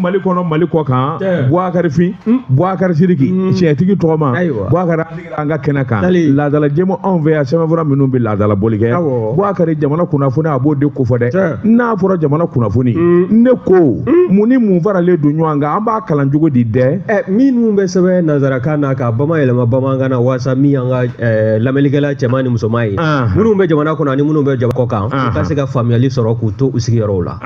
Mali kɔnɔ, Mali kɔ kan, Bubakari Fin, Bubakari Sidiki, tiɲɛtigi tɔgɔma. Bubakari, an ka kɛnɛ kan, laadala jɛmu anw fɛ yan, sɛbɛnfura minnu bɛ laadala boli kɛ. Bubakari, jamana kunnafoni, a b'o de kofɔ dɛ. N'a fɔra jamana kunnafoni, ne ko mun ni mun faralen don ɲɔgɔn kan, an b'a kalan cogo di dɛ? Minnu bɛ sɛbɛn nanzarakan na ka bayɛlɛma bamanankan na, walasa min y'an ka lamɛnnikɛla cɛman ni musoman ye, minnu bɛ jamana kɔnɔ ani minnu bɛ jamana kɔ kan, u ka se ka faamuyali sɔrɔ k'u to u sigiyɔrɔw la.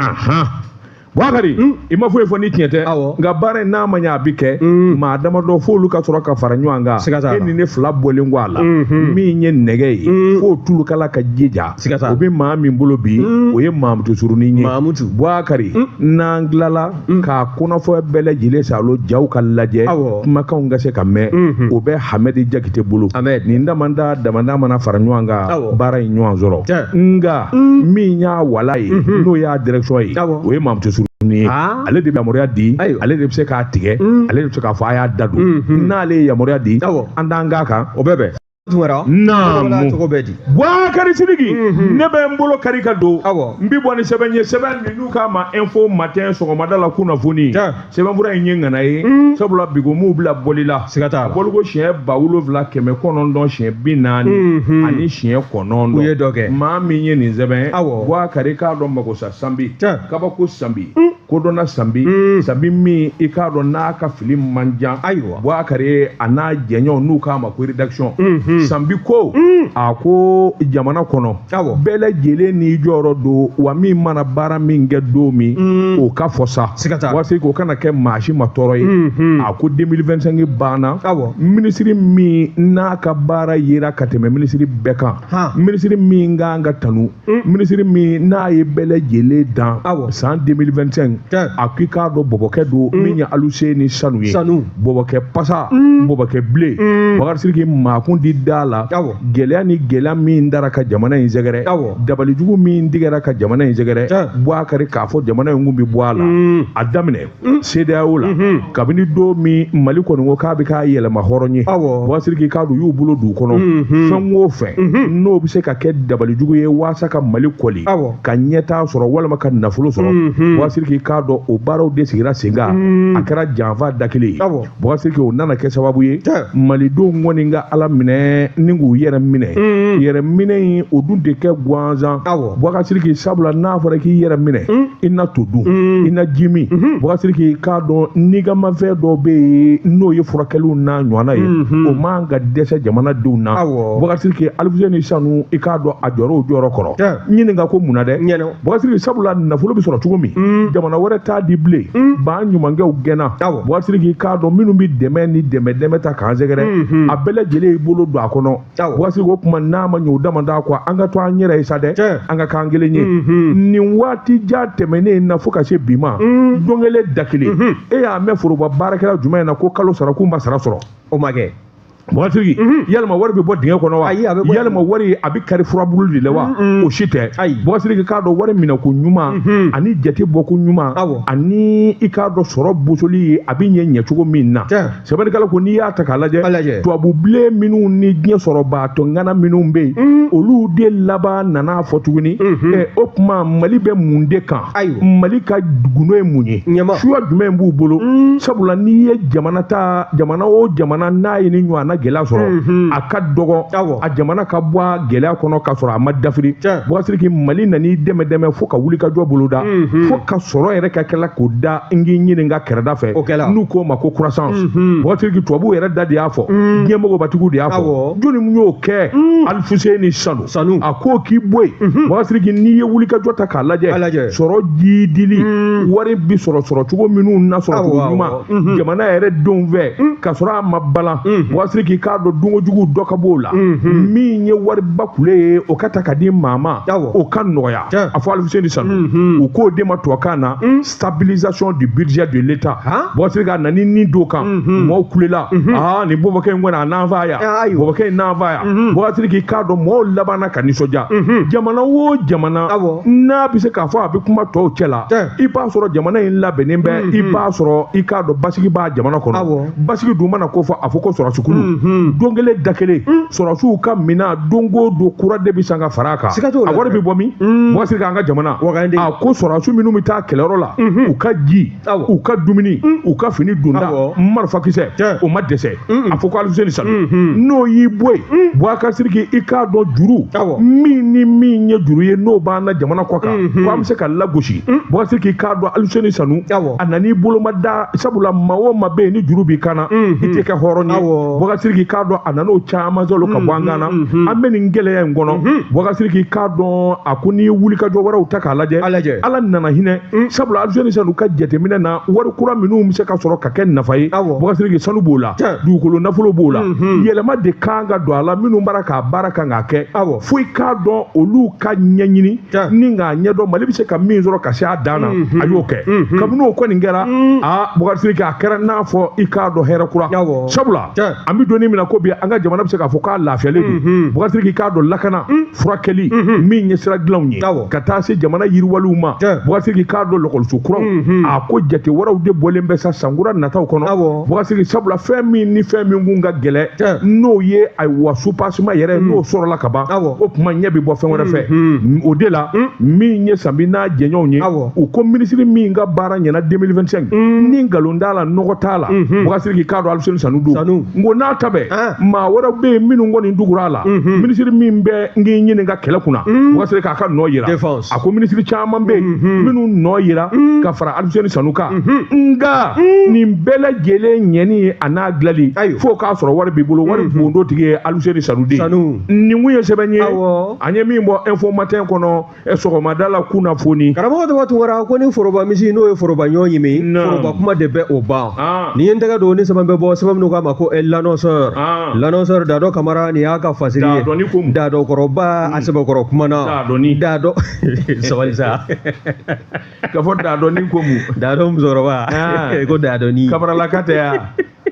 Bubakari, i ma foyi fɔ ni tiɲɛ tɛ. Nka baara in, n'a ma ɲɛ a bɛ kɛ, maa damadɔ f'olu ka sɔrɔ ka fara ɲɔgɔn kan. E ni ne fila bɔlen kɔ a la, min ye nɛgɛ ye f'o tulukala ka jija, o bɛ maa min bolo bi, o ye Mamutu Surunin ye. Mamutu. Bubakari, n'an tilala k'a kɔnɔfɔ bɛɛ lajɛlen salo, jaw ka lajɛ, kumakanw ka se ka mɛn, o bɛ Hamɛdi Jakite bolo. Nin damanda damanda mana fara ɲɔgɔn kan, baara in ɲɔgɔn sɔrɔ. Nka min y'a wala ye, n'o y'a direction ye, o ye Mamutu Surunin ye. Ale de bɛ yamaruya di, ale de bɛ se k'a tigɛ, ale de bɛ se k'a fɔ a y'a da don. N'ale ye yamaruya di, an t'an k'a kan. O bɛɛ bɛn. Naamu. Cogo bɛɛ di. Bubakari Sidiki, ne bɛ n bolo kari ka don. N bɛ bɔ ni sɛbɛn ye, sɛbɛn min n'u k'a ma Info Matin, sɔgɔmada la kunnafoni. Sɛbɛnfura in ye ŋana ye, sabula bigomuw bila bɔli la. Siga t'a la. Bɔliko 7940 siɲɛ 49. U ye dɔ kɛ. Maa min ye nin sɛbɛn, Bubakari, k'a dɔn magosa sanbi, kabako sanbi, kodɔnna sanbi, sanbi min i k'a dɔn n'a ka fili man jan. Bubakari, a n'a jɛɲɔgɔn n'u k'a ma ko rédaction, sanbi ko a ko jamana kɔnɔ bɛɛ lajɛlen n'i jɔyɔrɔ don wa, min mana baara min kɛ don min, o ka fɔ sa, walasa k'o kana kɛ maa si ma tɔɔrɔ ye. A ko 2025 banna, minisiri min n'a ka baara yera ka tɛmɛ minisiri bɛɛ kan, minisiri min kan ka tanu, minisiri min n'a ye bɛɛ lajɛlen dan san 2025, a ko i k'a dɔn bɔbɔkɛ don min ye Aluseni Sanu ye. Bɔbɔkɛ pasa, bɔbɔkɛ bilen. Bakari Sidiki, maakun di da la, gɛlɛya ni gɛlɛya min dara ka jamana in sɛgɛrɛ, dabalijugu min tigɛra ka jamana in sɛgɛrɛ, Bubakari, k'a fɔ jamana in kun bɛ bɔ a la, a daminɛ CEDEAO la, kabini don min Mali kɔni ko k'a bɛ k'a yɛlɛma hɔrɔn ye, Bakari Sidiki, k'a dɔn u y'u bolo d'u kɔnɔ. Fɛn o fɛn n'o bɛ se ka kɛ dabalijugu ye walasa ka Mali kɔli ka ɲɛtaa sɔrɔ walima ka nafolo sɔrɔ, Bakari Sidiki, k'a dɔn o baaraw de sigira sen kan. A kɛra janfa da kelen ye. Bakari Sidiki, o nana kɛ sababu ye malidenw kɔni ka Ala minɛ ni k'u yɛrɛ minɛ. Yɛrɛ minɛ in, o dun tɛ kɛ gansan, Bakari Sidiki, sabula n'a fɔra k'i yɛrɛ minɛ, i na to dun, i na ji min. Bakari Sidiki, k'a dɔn nigamafɛn dɔw bɛ yen, n'o ye furakɛliw n'a ɲɔgɔnna ye, o man ka dɛsɛ jamanadenw na. Bakari Sidiki, Alifuseni Sanu, i k'a dɔn a jɔrɔ o jɔyɔrɔ kɔrɔ. Ɲininka ko mun na dɛ, Bakari Sidiki? Sabula nafolo bɛ sɔrɔ cogo min, jamana wɛrɛ t'a di bilen. Ba ɲumankɛw gɛnna. Bakari Sidiki, k'a dɔn minnu bɛ dɛmɛ ni dɛmɛ dɛmɛ ta k'an sɛgɛrɛ, a bɛɛ lajɛlen y'i bolo don a kɔnɔ. Bakari Sidiki, o tuma n'a ma ɲɛ o dama da kɔ, an ka to an yɛrɛ ye sa dɛ, an ka k'an kelen ye. Nin waati jan tɛmɛnen na fo ka se bi ma, don kelen da kelen, e y'a mɛn foroba baarakɛla jumɛn na ko kalo sara k'u ma sara sɔrɔ? O ma kɛ. Bakari, yalima wari bɛ bɔ dingɛ kɔnɔ wa? Yalima wari a bɛ kari furabulu de la wa? O si tɛ. Bakari, k'a dɔn wari minɛ ko ɲuman ani jate bɔ ko ɲuman ani i k'a dɔn sɔrɔ bosoli ye, a bɛ ɲɛ ɲɛcogo min na. Sɛbɛnnikɛla ko n'i y'a ta k'a lajɛ, tubabu bilen minnu ni diɲɛ sɔrɔbaatɔ ŋana minnu bɛ yen, olu de laban nana fɔ tuguni. O tuma Mali bɛ mun de kan? Mali ka gundo ye mun ye? Suya jumɛn b'u bolo? Sabula n'i ye jamana ta, jamana o jamana n'a ye ni ɲɔgɔnna gɛlɛya sɔrɔ, a ka dɔgɔ a jamana ka bɔ a gɛlɛya kɔnɔ ka sɔrɔ a ma dafiri. Bakari, Mali nan'i dɛmɛ dɛmɛ fo ka wuli ka jɔ boloda, fo ka sɔrɔ yɛrɛ ka kɛla k'o da n k'i ɲininka kɛrɛda fɛ, n'u k'o ma ko croissance. Bakari, tubabuw yɛrɛ da de y'a fɔ, diɲɛmɔgɔbatigiw de y'a fɔ. Jɔnni mun y'o kɛ? Alifuseni Sanu. A ko k'i bɔ yen. Bakari, n'i ye wuli ka jɔ ta k'a lajɛ, sɔrɔ jidili, wari bi sɔrɔ sɔrɔ cogo minnu na, sɔrɔ cogo ɲuman jamana yɛrɛ denw fɛ ka sɔrɔ a ma balan, Bakari, k'a dɔn dunkojugu dɔ ka b'o la. Min ye wariba kule ye, o ka ta ka di maa ma, o ka nɔgɔya. A fɔ Alifuseni Sanu, u k'o de ma tubabukan na stabilisation du budget de l'État. Bakari, ka na ni nin don kan, mɔgɔw kulela: aa, nin bɔbɔkɛ in kɔni, a n'an fa yan, bɔbɔkɛ in n'an fa yan. Bakari, k'a dɔn mɔgɔw labanna ka nisɔndiya. Jamana o jamana n'a bɛ se k'a fɔ a bɛ kuma tɔw cɛ la, i b'a sɔrɔ jamana in labɛnnen bɛ, i b'a sɔrɔ i k'a dɔn basigi b'a jamana kɔnɔ. Basigi dun mana ko fɔ, a fɔ ko sɔrɔsikulu. Don kelen da kelen sɔrɔsiw ka minɛn don o don kura de bɛ san ka fara a kan. A wari bɛ bɔ min? Boubacar Sidiki, an ka jamana a ko sɔrɔsiw minnu bɛ taa kɛlɛyɔrɔ la, u ka ji, u ka dumuni, u ka fini donda, marifakisɛ, o ma dɛsɛ. A fɔ ko Aluseni Sanu n'o y'i bɔ yen, Boubacar Sidiki, i k'a dɔn juru min ni min ye juru ye n'o b'an na jamana kɔ kan, ko an bɛ se ka lagosi. Boubacar Sidiki, i k'a dɔn Aluseni Sanu a nan'i boloma da, sabula maa o maa bɛ yen ni juru b'i kan na, i tɛ kɛ hɔrɔn ye. Boubacar Sidiki, i k'a dɔn a nan'o caman sɔrɔ ka bɔ an kan na. An bɛ nin gɛlɛya in kɔnɔ. Boubacar Sidiki, i k'a dɔn a ko n'i ye wulikajɔ wɛrɛw ta k'a lajɛ, Ala nana hinɛ, sabula Aluseni Sanu ka jateminɛ na, wari kura minnu bɛ se ka sɔrɔ ka kɛ nafa ye, Boubacar Sidiki, sanu b'o la, dugukolo nafolo b'o la, yɛlɛma de kan ka don a la. Minnu b'ara k'a baara kan k'a kɛ, fo i k'a dɔn olu ka ɲɛɲini ni k'a ɲɛdɔn Mali bɛ se ka min sɔrɔ ka se a dan na, a y'o kɛ. Kabini o kɔni kɛra, aa Boubacar Sidiki, a kɛra n'a fɔ i k'a dɔn hɛrɛ kura, sabula an bɛ don min na ko bi, an ka jamana bɛ se k'a fɔ k'a lafiyalen don. Boubacar Sidiki, k'a dɔn lakana, furakɛli, min ye sira dilanw ye, ka taa se jamana yiriwaliw ma, Boubacar Sidiki, k'a dɔn lɔkɔliso kuraw, a ko jate wɛrɛw de bɔlen bɛ sa sankura nataw kɔnɔ. Boubacar Sidiki, sabula fɛn min ni fɛn min kun ka gɛlɛn, n'o ye ayiwa soubassement yɛrɛ, n'o sɔrɔla ka ban, o tuma ɲɛ bɛ bɔ fɛn wɛrɛ fɛ. O de la min ye Sanbi n'a jɛɲɔgɔnw ye, u ko minisiri min ka baara ɲɛna 2025, ni nkalon t'a la, nɔgɔ t'a la, Boubacar Sidiki, k'a dɔn Aluseni Sanu don. N ko n'a ta bɛɛ, maa wɛrɛw bɛ yen minnu kɔni dugura a la. Minisiri min bɛ n k'i ɲininka kɛlɛ kunna, Boubacar Sidiki, k'a ka nɔ yira. A ko minisiri caman bɛ yen minnu nɔ yira ka fara Aluseni Sanu kan. Nka nin bɛɛ lajɛlen ɲɛni a n'a dilanli, fo k'a sɔrɔ wari b'i bolo. Wari bondo tigi ye Aluseni Sanu de ye. Nin kun ye sɛbɛn ye an ye min bɔ Info Matin kɔnɔ sɔgɔmada la kunnafoni. Karamɔgɔ Daba Tunkara, ko ni foroba misi n'o ye foroba ɲɔ ɲimi, foroba kuma de bɛ o ban. Ni ye n tɛgɛ don ni sɛbɛn bɛ bɔ, sɛbɛn minnu k'a ma ko l'annonceur. L'annonceur Dadɔ Kamara, nin y'a ka fasiri ye. Dadɔ kɔrɔba a sɛbɛkɔrɔ kumana. Dadɔ sabali sa. Ka fɔ dadɔni ko mun? Dadɔ musokɔrɔba ko dadɔni. Kamaralaka tɛ ya?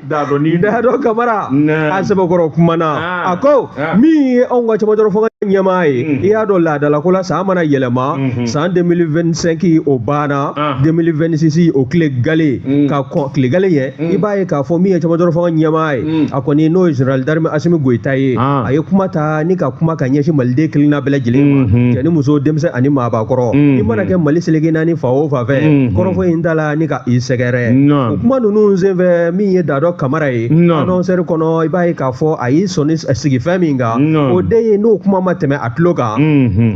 Dadɔni. Dadɔ Kamara a sɛbɛkɔrɔ kumana. A ko min ye anw ka cɛmancɛrɔ fanga ɲɛmaa ye, i y'a dɔn laadalako la san mana yɛlɛma, san 2025 o banna, 2026 o tile gale ka kɔn tile gale ɲɛ, i b'a ye k'a fɔ min ye cɛmancɛrɔ fanga ɲɛmaa ye, a kɔni n'o ye général d'armée Assimi Goïta ye, a ye kuma ta ni ka kuma ka ɲɛsin maliden kelenna bɛɛ lajɛlen ma, cɛ ni muso, denmisɛn ani maabakɔrɔ. I mana kɛ Mali seleke naani fa o fa fɛ, kɔrɔfɔ in ta la ni ka i sɛgɛrɛ. O kuma ninnu senfɛ, min ye Dadɔ Kamara ye annonceur kɔnɔ, i b'a ye k'a fɔ a y'i sɔnni sigi fɛn min kan, o de ye n'o kuma ma tɛmɛ a tulo kan,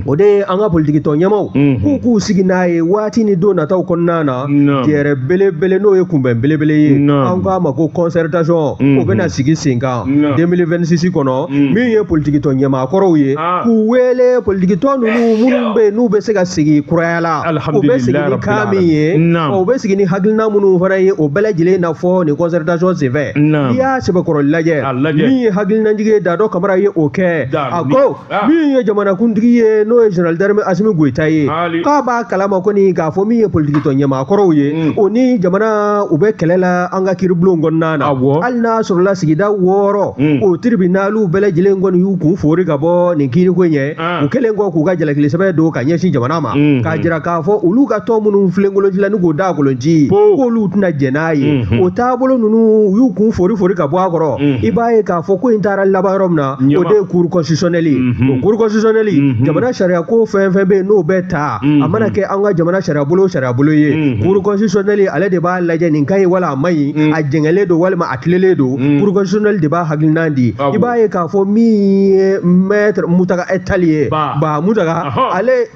o de ye an ka politikitɔn ɲɛmaaw k'u k'u sigi n'a ye waati ni don nataw kɔnɔna na, jɛrɛ belebele n'o ye kunbɛn belebele ye, an k'a ma ko concertation, o bɛna sigi sen kan 2026 kɔnɔ. Min ye politikitɔn ɲɛmaa kɔrɔw ye, k'u wele politikitɔn ninnu minnu bɛ yen n'u bɛ se ka sigi kuraya la, u bɛ sigi ni kan min ye, u bɛ sigi ni hakilina minnu fana ye, o bɛɛ lajɛlen na fɔ nin concertation senfɛ. N'i y'a sɛbɛkɔrɔ lajɛ, min ye hakilinajigi ye, Dadɔ Kamara ye o kɛ. A ko min ye jamanakuntigi ye, n'o ye général d'armée Assimi Goïta ye, k'a b'a kalama kɔni k'a fɔ min ye politikitɔn ɲɛmaa kɔrɔw ye, o ni jamana u bɛ kɛlɛ la an ka kiiribulon kɔnɔna na. Hali n'a sɔrɔla sigida 6 o tribunaliw bɛɛ lajɛlen kɔni y'u kun fori ka bɔ nin kiiriko in ɲɛ, u kɛlen kɔ k'u ka jalakili sɛbɛn don ka ɲɛsin jamana ma, k'a jira k'a fɔ olu ka tɔn minnu filenkolonci la ni k'o da kolonci, k'olu tɛna jɛn n'a ye. O taabolo ninnu u y'u kun fori fori ka bɔ a kɔrɔ. I b'a ye k'a fɔ ko in taara laban yɔrɔ min na, o de ye cour constitutionnelle ye. O cour constitutionnelle, jamana sariya ko fɛn fɛn bɛ yen n'o bɛ ta, a mana kɛ an ka jamana sariya bolo o sariya bolo ye, cour constitutionnelle ale de b'a lajɛ nin ka ɲi wala a man ɲi, a jɛngɛlen don walima a tilelen don. Cour constitutionnelle de b'a hakilina di. I b'a ye k'a fɔ min ye maître Mutaga Tall ye, Ba Mutaga ale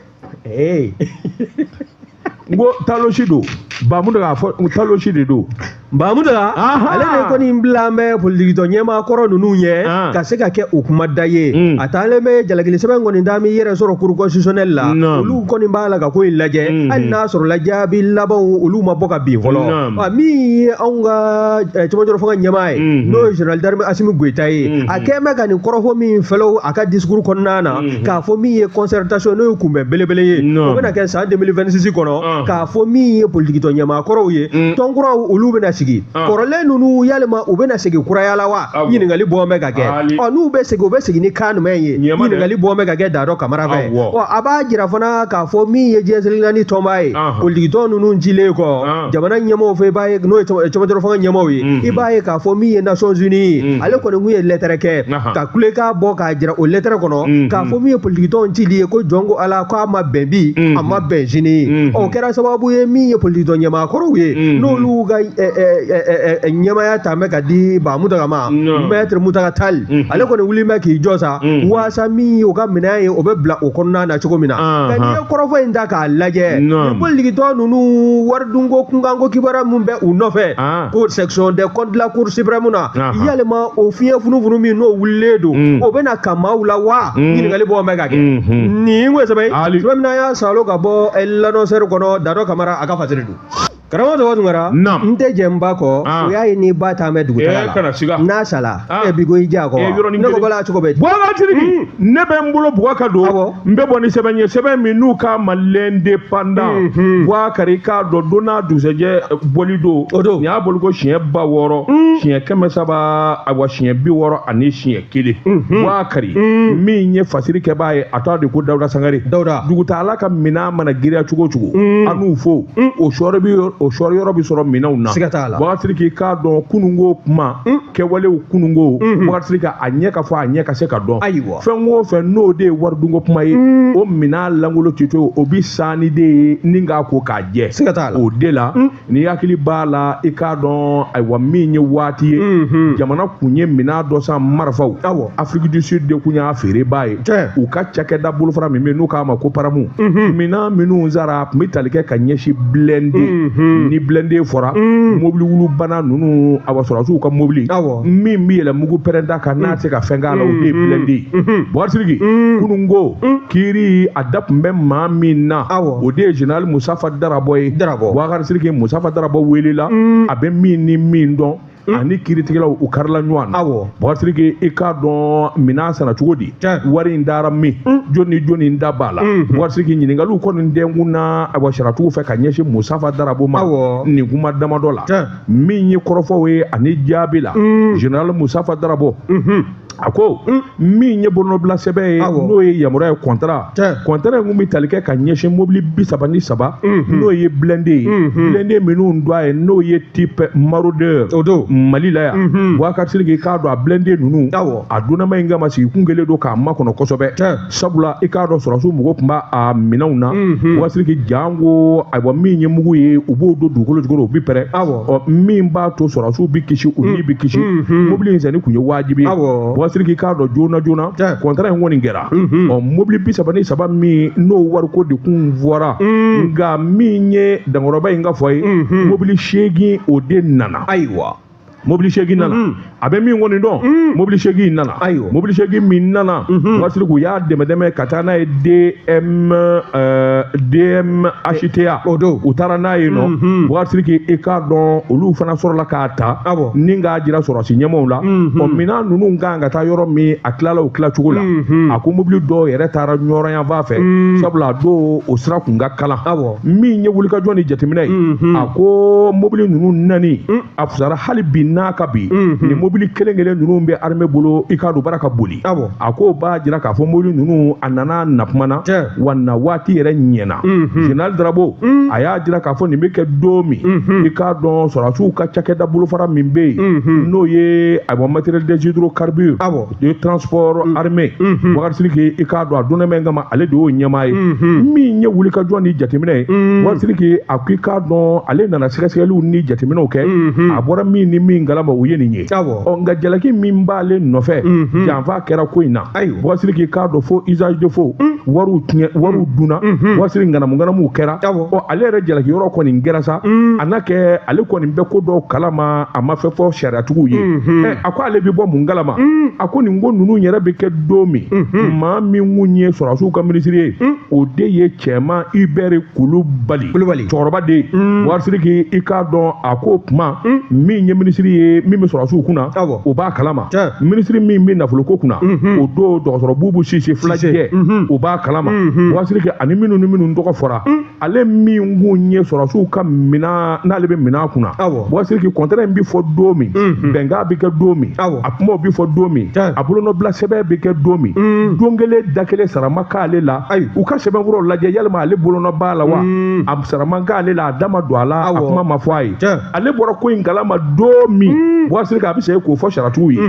n ko talosi don, Ba Mutaga fɔ talosi de don. Ba Mutaga ale de kɔni bila an bɛ politikitɔn ɲɛmaa kɔrɔ ninnu ɲɛ ka se ka kɛ u kuma da ye. A taalen bɛ jalakili sɛbɛn kɔni d'a mi yɛrɛ sɔrɔ cour constitutionnelle la, olu kɔni b'a la ka ko in lajɛ, hali n'a sɔrɔla jaabi labanw olu ma bɔ ka bin fɔlɔ. Min ye anw ka cɛmancɛrɔ fanga ɲɛmaa ye, n'o ye général d'armée Assimi Goïta ye, a kɛn bɛ ka nin kɔrɔfɔ min fɛlɛw a ka discours kɔnɔna na, k'a fɔ min ye concertation n'o ye kunbɛn belebele ye, o bɛna kɛ san 2026 kɔnɔ, k'a fɔ min ye politikitɔn politikitɔn ɲɛmaa kɔrɔw ye, tɔn kuraw olu bɛna sigi, kɔrɔlen ninnu yalima u bɛna segin kuraya la wa? Ɲininkali bɔ bɛ ka kɛ. Ɔ n'u bɛ segin, u bɛ segin ni kan jumɛn ye? Ɲininkali bɔ bɛ ka kɛ Dadɔ Kamara fɛ. Ɔ a b'a jira fana k'a fɔ min ye diɲɛ seleke naani tɔnba ye, politikitɔn ninnu cilen kɔ jamana ɲɛmaaw fɛ, i b'a ye n'o ye cɛmancɛ fanga ɲɛmaaw ye, i b'a ye k'a fɔ min ye Nations Unies ye, ale kɔni kun ye lɛtɛrɛ kɛ ka kulekan bɔ k'a jira o lɛtɛrɛ kɔnɔ k'a fɔ min ye politikitɔn cili ye, ko jɔn ko Ala k'a ma bɛn bi, a ma bɛn sini. O kɛra sababu ye min ye politikitɔn ɲɛmaa kɔrɔw ye, n'olu ka ɲɛmaaya ta bɛ ka di Ba Mutaga ma, Maître Mutaga Tall, ale kɔni wuli bɛ k'i jɔ sa waasa min ye o ka minɛn ye o bɛ bila o kɔnɔna na cogo min na. Nka n'i ye kɔrɔfɔ in ta k'a lajɛ, ni politikitɔn ninnu waridunko kunkanko kibaruya min bɛ u nɔfɛ ko section des comptes de la Cour suprême na, yalima o fiɲɛ funufunu min n'o wulilen don, o bɛna ka maaw la wa? Ɲininkali bɔ bɛ ka kɛ. Nin ko sɛbɛn sɛbɛn min y'a salo ka bɔ l'annonceur kɔnɔ, Dadɔ Kamara a ka fasiri don. Karamɔgɔ Tɔgɔ Tunkara, n tɛ jɛ n ba kɔ, o y'a ye ni ba taa bɛ dugutaga la, n'a sala e bi ko i ja kɔ, ne ko bala cogo bɛ di? Boubacar Sidiki, ne bɛ n bolo bugɔ ka don, n bɛ bɔ ni sɛbɛn ye, sɛbɛn min n'u k'a ma l'indépendant. Boubacar, i k'a dɔn don n'a dugusɛjɛ bɔli don, nin y'a boli ko siɲɛ 6000, siɲɛ 300, ayiwa siɲɛ 61. Boubacar, min ye fasiri kɛbaa ye, a t'a de ko Dawuda Sangare. Dawuda dugutagala ka minɛn mana girinya cogo o cogo, an n'u fo o sɔrɔ bɛ o sɔrɔ yɔrɔ bɛ sɔrɔ minɛnw na. Siga t'a la. Boubacar Sidiki, k'a dɔn kununko kuma, kɛwalew kununko, Boubacar Sidiki a ɲɛ ka fɔ, a ɲɛ ka se ka dɔn. Ayiwa, fɛn o fɛn n'o de ye waridunko kuma ye, o minɛn lankolon tɛ to, o bi san ni de ye ni k'a ko k'a jɛ. Siga t'a la. O de la ni hakili b'a la, i k'a dɔn ayiwa min ye waati ye, jamana kun ye minɛn dɔ san marifaw. Afrique du Sud de kun y'a feerebaa ye. U ka cakɛda bolofara min bɛ yen n'u k'a ma ko Paramu, minɛn minnu sara a tun bɛ tali kɛ ka ɲɛsin blindé. Ni blindé fɔra, mobili wulubana ninnu, awa sɔrɔdasiw ka mobili min bɛ yɛlɛ mugu pɛrɛnda kan n'a tɛ se ka fɛn k'a la, o de ye blindé ye. Boubacar Sidiki, kununko kiiri a da tun bɛ maa min na, o de ye général Musafa Darabɔ ye. Boubacar Sidiki, Musafa Darabɔ welela, a bɛ min ni min dɔn ani kiiritigɛlaw u karila ɲɔgɔn na. Boubacar Sidiki, i k'a dɔn minɛn sanna cogo di, wari in dara min, jɔn ni jɔn da b'a la. Boubacar Sidiki, ɲininkaliw kɔni dɛnkun na ayiwa sariyatigiw fɛ ka ɲɛsin Musafa Darabo ma nin kuma damadɔ la. Min ye kɔrɔfɔw ye ani jaabi la, général Musafa Darabo a ko min ye bolonɔbila sɛbɛn ye, n'o ye yamaruya ye, contrat in kun bɛ tali kɛ ka ɲɛsin mobili 33, n'o ye blindé ye, blindé minnu don a ye n'o ye type maraudeur Mali la yan. Boubacar Sidiki, k'a dɔn a blindé ninnu a donnama in kama sigi kun kɛlen don k'a makɔnɔ kosɛbɛ, sabula i k'a dɔn sɔrɔdasiw mɔgɔw tun b'a a minɛnw na. Boubacar Sidiki, janko ayiwa min ye mugu ye, u b'o don dugukolo jukɔrɔ, u bɛ pɛrɛn. Ɔ min b'a to sɔrɔdasiw bɛ kisi, u ni bɛ kisi, mobili in sanni kun ye wajibi ye. Boubacar Sidiki, k'a dɔn joona joona contrat in kɔni kɛra. Ɔ mobili 33 min n'o wariko de kun fɔra, nka min ye dankɔrɔba in ka fɔ ye, mobili 8 o de nana. Ayiwa, mobili 8 nana, a bɛ min kɔni dɔn, mobili 8 nana. Ayiwa, mobili 8 min nana, Boubacar Sidiki, u y'a dɛmɛ dɛmɛ ka taa n'a ye DMHTA, u taara n'a ye nɔ. Boubacar Sidiki, i k'a dɔn olu fana sɔrɔla k'a ta ni k'a jira sɔrɔdasi ɲɛmaaw la. Ɔ minɛn ninnu kan ka taa yɔrɔ min, a tilala o tilacogo la. A ko mobili dɔw yɛrɛ taara Ɲɔrɔ yanfan fɛ, sabula a don o sira kun ka kalan. Min ye wulikajɔ ni jateminɛ ye, a ko mobili ninnu nani a fisara hali bi n'a ka bi ni mobili kelen kelen ninnu bɛ armée bolo, i k'a dɔn baara ka boli. A ko b'a jira k'a fɔ mobili ninnu a nana na kuma na, wa na waati yɛrɛ ɲɛna. Général Darabo a y'a jira k'a fɔ nin bɛ kɛ don min, i k'a dɔn sɔrɔdasiw ka cakɛda bolofara min bɛ yen, n'o ye ayiwa matériel des hydrocarbures de transport armé. Boubacar Sidiki, i k'a dɔn a donna min kama, ale de y'o ɲɛmaa ye. Min ye wulikajɔ ni jateminɛ ye, Boubacar Sidiki, a ko i k'a dɔn ale nana sɛgɛsɛgɛliw ni jateminɛw kɛ, a bɔra min ni min kalama, o ye nin ye. Ɔ nka jalaki min b'ale nɔfɛ, janfa kɛra ko in na. Boubacar Sidiki, k'a dɔn fo usage de faux, wariw tiɲɛ, wariw dunna, Boubacar Sidiki ŋanamu ŋanamuw kɛra. Ɔ ale yɛrɛ jalaki yɔrɔ kɔni kɛra sa, a n'a kɛ ale kɔni bɛ ko dɔw kalama, a ma fɛn fɔ sariyatigiw ye. A ko ale bɛ bɔ mun kalama? A ko nin ko ninnu yɛrɛ bɛ kɛ don min, maa min kun ye sɔrɔdasiw ka minisiri ye, o de ye cɛman Hubert Kulubali, cɛkɔrɔba de ye. Boubacar Sidiki, i k'a dɔn a ko kuma min ye minisiri ye min bɛ sɔrɔdasiw kunna o b'a kalama minisiri min bɛ nafoloko kunna o don dɔgɔtɔrɔ Bubu Sise Filajɛ o b'a kalama Boubacar Sidiki ani minnu ni minnu tɔgɔ fɔra ale min kun ye sɔrɔdasiw ka minɛn n'ale bɛ minɛn kunna Boubacar Sidiki contrat in bɛ fɔ don min bɛnkan bɛ kɛ don min a kumaw bɛ fɔ don min a bolonɔbila sɛbɛn bɛ kɛ don min don kelen da kelen sara ma k'ale la u ka sɛbɛnfuraw lajɛ yalima ale bolonɔ b'a la wa a sara ma k'ale la a da ma don a la a kuma ma fɔ a ye ale bɔra ko in kalama don min Boubacar Sidiki a bɛ segin k'o fɔ saratigiw ye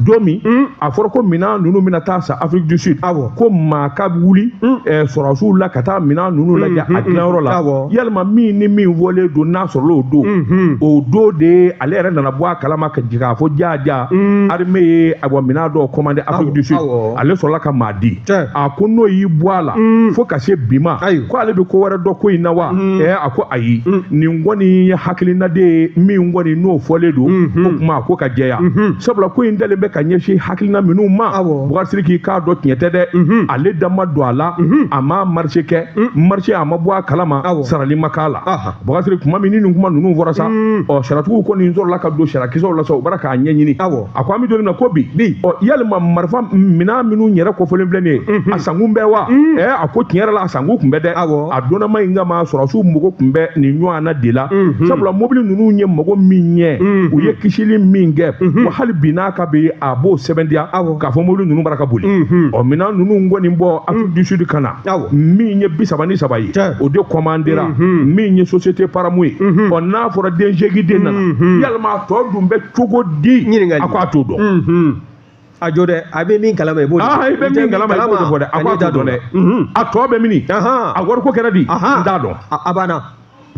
don min a fɔra ko minɛn ninnu bɛna taa san Afrique du Sud ko maa ka wuli sɔrɔdasiw la ka taa minɛn ninnu lajɛ a dilanyɔrɔ la yalima min ni min fɔlen don n'a sɔrɔla o don o don de ale yɛrɛ nana bɔ a kalama ka jigin k'a fɔ jaa armée ye ayiwa minɛn dɔw commandé Afrique du Sud ale sɔrɔla ka maa di a ko n'o y'i bɔ a la fo ka se bi ma ko ale bɛ ko wɛrɛ dɔn ko in na wa a ko ayi nin kɔni ye hakilina de ye min kɔni n'o fɔlen don o kuma a ko ka jɛya sabula ko in dalen bɛ ka ɲɛsin hakilina minnu ma Boubacar Sidiki k'a dɔn tiɲɛ tɛ dɛ ale da ma don a la a ma marché kɛ marché a ma bɔ a kalama sarali ma k'a la Boubacar Sidiki kuma min ni nin kuma ninnu fɔra sa ɔ saratigiw kɔni sɔrɔla ka don sarakisɛw la sa u bɔra k'a ɲɛɲini a ko an bɛ don min na ko bi ɔ yalima marifa minɛn minnu yɛrɛ kofɔlen filɛ nin ye a sankun bɛ wa a ko tiɲɛ yɛrɛ la a sankun tun bɛ dɛ a donnama in kama sɔrɔdasiw mago tun bɛ nin ɲɔgɔn na de la sabula mobili ninnu ye mago min ɲɛ u ye kisili min kɛ wa hali bi n'a ka bi a b'o sɛbɛntiya k'a fɔ mobili ninnu bara ka boli ɔ minɛn ninnu kɔni bɔ Afrique du Sud ka na min ye 33 ye o de commandera min ye société Paramu ye ɔ n'a fɔra den seegin den nana yalima a tɔ dun bɛ cogo di a ko a t'o dɔn a jɔ dɛ a bɛ min kalama i b'o de fɔ i bɛ min kalama i b'o de fɔ dɛ a ko a t'o dɔn dɛ a tɔ bɛ mini a wariko kɛra di n t'a dɔn a banna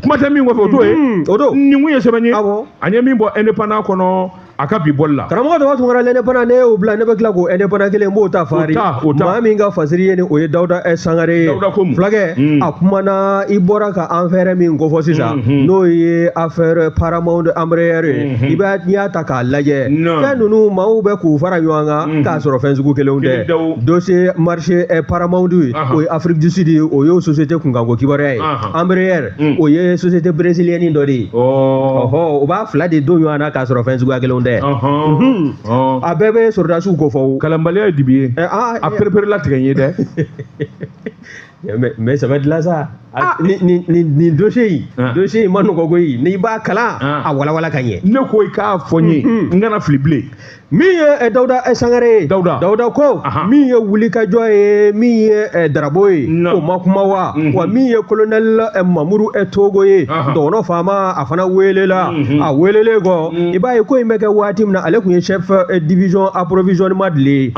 kuma tɛ min kɔfɛ o t'o ye o don nin kun ye sɛbɛn ye an ye min bɔ indépendant kɔnɔ a ka bi bɔli la karamɔgɔ Daba Tunkara l'indépendant ne y'o bila ne bɛ tila k'o indépendant kelen n b'o ta fari maa min ka fasiri ye nin o ye Dawuda Sangare ye fulakɛ a kumana i bɔra ka affaire min kofɔ sisan n'o ye affaire Paramount Embraer ye i b'a n'i y'a ta k'a lajɛ fɛn ninnu maaw bɛ k'u fara ɲɔgɔn kan k'a sɔrɔ fɛn sugu kelenw tɛ dossier marché Paramount ye o ye Afrique du Sud ye o y'o société kunkanko kibaruya ye Embraer o ye société brésilienne dɔ de ye ɔhɔ o b'a fila de don ɲɔgɔn na k'a sɔrɔ fɛn suguya kelenw tɛ a bɛɛ bɛ sɔrɔdasiw ko fɔ kalanbaliya ye dibi ye a perepere latigɛ n ye dɛ mais ça va dilan sa nin dossier in ma nɔgɔ koyi n'i b'a kalan a walawala ka ɲɛ ne ko i k'a fɔ n ye n kana fili bilen min ye Dawuda Sangare ye Dawuda ko min ye wulikajɔ ye min ye Darabo ye o ma kuma wa wa min ye colonel Mamuru Togo ye dɔgɔnɔ faama a fana welela a welelen kɔ i b'a ye ko in bɛ kɛ waati min na ale tun ye chef division approvisionnement de ye